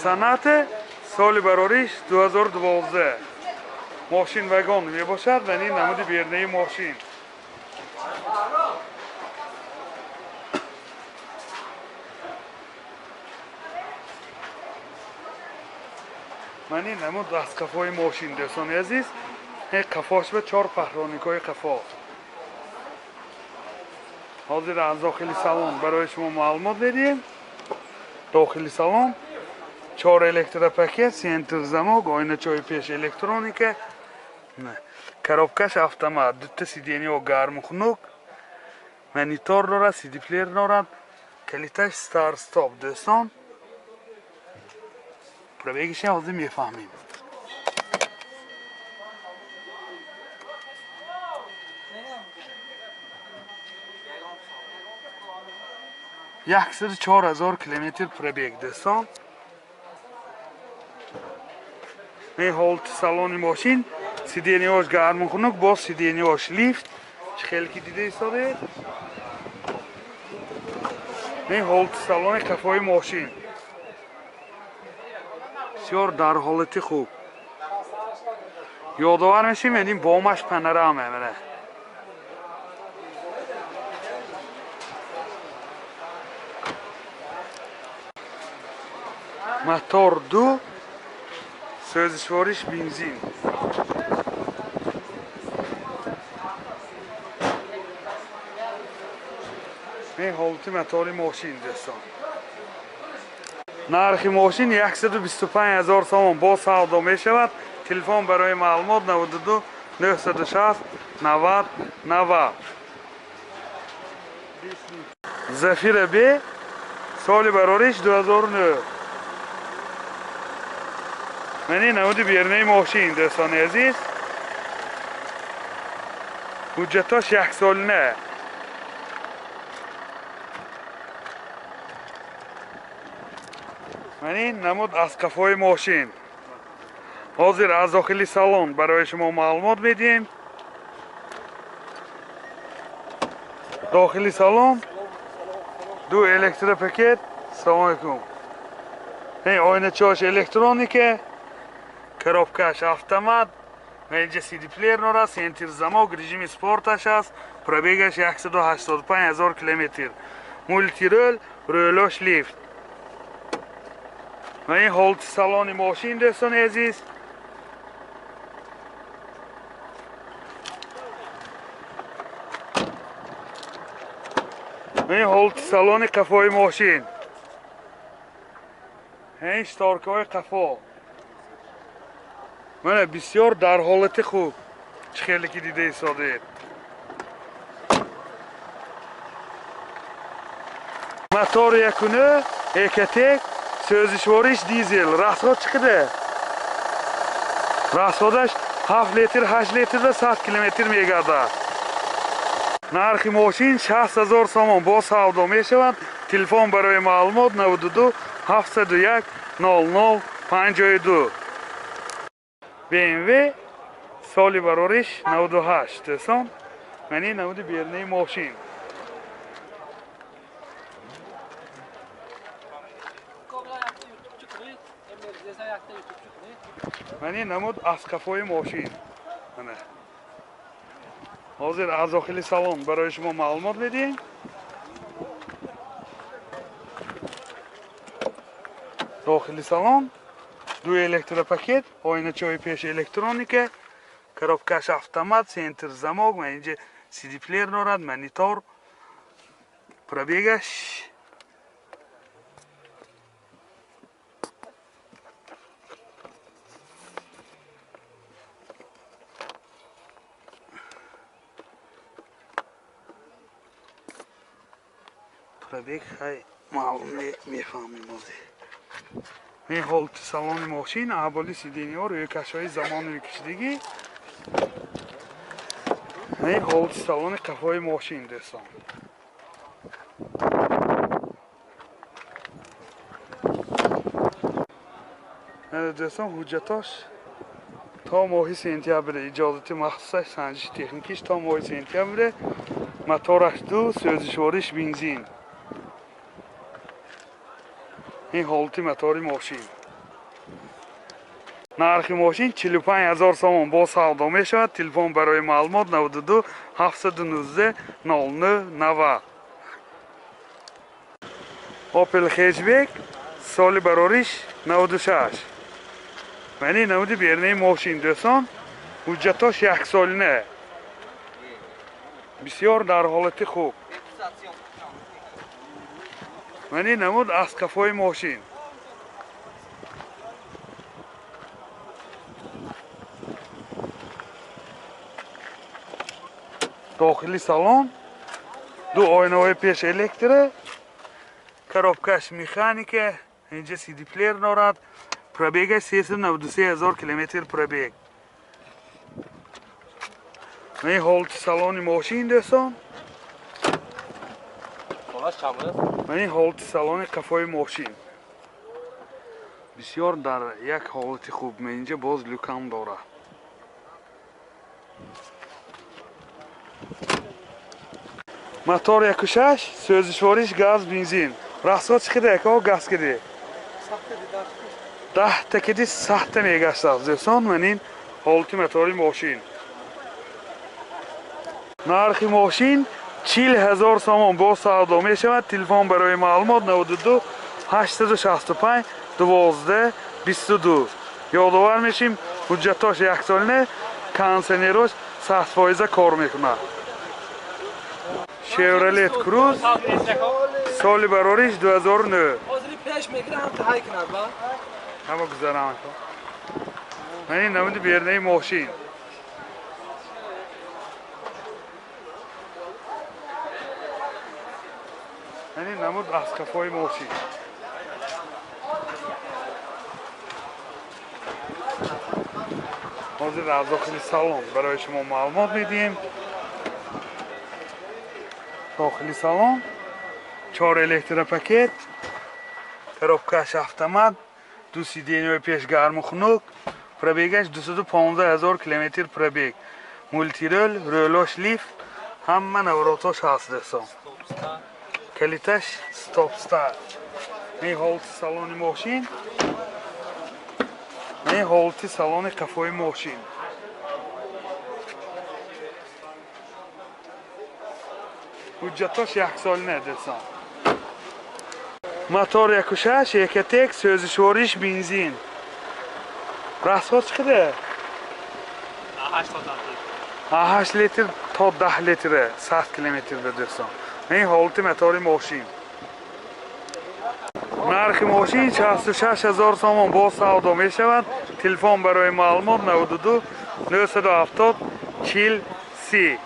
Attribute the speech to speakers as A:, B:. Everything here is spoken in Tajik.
A: Соната, соли барориш 2012. Мошин вагон мебошад ва ин намуди бернаи мошин. Ман ин намуд аз қафои мошин, дӯстони азиз, ин қафош ба чор паҳроникҳои қафо. Ҳозир аз дохили салон барои шумо маълумот медиҳем. Дохили салон чор электропакет, центр замок, оиначаҳои пеш электроника, коробкаш автомат, дута сиденьяҳо гарму хунук, монитор дорад, сидиплеер дорад, калиташ старт-стоп, дӯстон. Пробегиша ҳозир мефаҳмем. 104 000 километр пробег, дӯстон. Ин ҳолати салони мошин, сиденьяҳош гарму хунук, боз сиденьяҳош лифт, чӣ хеле ки дида истодаед. Ин ҳолати салони қафои мошин бисёр дар ҳолати хуб. Ёдовар мешем, ин бомаш панорама мана. Мотор ду, сӯзишвориш бензин. Ин ҳолати мотори мошин, дӯстон. Нархи мошин 125 000 сомон, боз савдо мешавад. Телефон барои маълумот 92 960 90 90. Зафира Б, соли барориш 2009. Ман ин намуди бернаи мошин, дӯстони азиз. Ҳуҷҷатош яксолина. Ман ин намуд аз қафои мошин. Ҳозир аз дохили салон барои шумо маълумот медиҳем. Дохили салон ду электропакет. Салом алейкум. Ин оиначаҳош электроника, коробкаш автомат, ва инҷа сидиплеер дорад, центр замок, режими спорташ аст, пробегаш 185 000 километр. Мультирӯл, рӯлош лифт. Ва ин ҳолати салони мошин, дӯстони азиз. Ва ин ҳолати салони қафои мошин. Ин шторкаҳои қафо. Мана бисёр дар ҳолати хуб, чӣ хеле ки дида истодаед. Мотор якуна, Экотек, сӯзишвориш дизел. Расход чӣ қадар? Расходаш 7 литр, 8 литр ва 100 километр мегардад. Нархи мошин 60 000 сомон, боз савдо мешавад. Телефон барои маълумот 92 701 00 52. BMW, соли барориш 98, дӯстон. Ман ин намуди бернаи мошин. Ман ин намуд аз қафои мошин. Мана. Ҳозир аз дохили салон барои шумо маълумот медиҳем. Дохили салон ду электропакет, оиначаҳои пеш электроника, коробкаш автомат, центр замок, ва инҷа сидиплеер дорад, монитор, пробегаш пробег хай маълум мефаҳмем ҳозир. Ин ҳолати салони мошин, аболи сиденьяҳо, рӯйкашҳои замони кишидагӣ. Ин ҳолати салони қафои мошин, дӯстон. Дӯстон, ҳуҷҷатош то моҳи сентябр, иҷозати махсусаш, санҷиши техникиш то моҳи сентябр, мотораш ду, сӯзишвориш бензин. Ин ҳолати мотори мошин. Нархи мошин 45 000 сомон бо савдо мешавад. Телефон барои маълумот 92 719 09 90. Opel Hatchback соли барориш 96. Мани намуди бернаи мошин дӯстон, ҳуҷҷатош яксолина. Бисёр дар ҳолати хуб. Мани намуд аз қафои мошин. Дохили салон ду оинаҳои пеш электро, коробкаш механика, инҷа CD плеер дорад. Пробегаш 393 000 километр пробег. Ин ҳолати салони мошин дӯстон. Ин ҳолати салони қафои мошин. Бисёр дар як ҳолати хуб. Инҷа боз люкам дорад. Мотор 1.6, сӯзишвориш газ, бензин. Расход чӣ қадар яко газ киди? 10 киди 100 мегаштааст дӯстон. Ман ин ҳолати мотори мошин. Нархи мошин 40 000 сомон бо савдо мешавад. Телефон барои маълумот 92 865 12 22. Ёдовар мешим, ҳуҷҷатош яксолина, кондиционерош 100% кор мекунад. Chevrolet Cruze соли барориш 2009. Ҳама гузарам. Ман ин намуди бернаи мошин. Ман ин намуд аз қафои мошин. Ҳозир аз дохили салон барои шумо маълумот медиҳем. Дохили салон 4 электропакет, коробкаш автомат, ду сиденьяи пеш гарму хунук, пробегаш 215 000 километр пробег, мултирол, рӯлош лифт, ҳама наворотош ҳаст дӯстон. Калиташ стоп-старт. Ин ҳолати салони мошин, ин ҳолати салони қафои мошин. Ҳуҷҷатош яксолина дӯстон. Мотор 1.6, Ecotec, сӯзишвориш бензин. Расход чӣ қадар? 8 литр то 10 литр 100 километрда дӯстон. Ин ҳолати мотори мошин. Нархи мошин 66 000 сомон бо савдо мешавад. Телефон барои маълумот 92 970 40 30.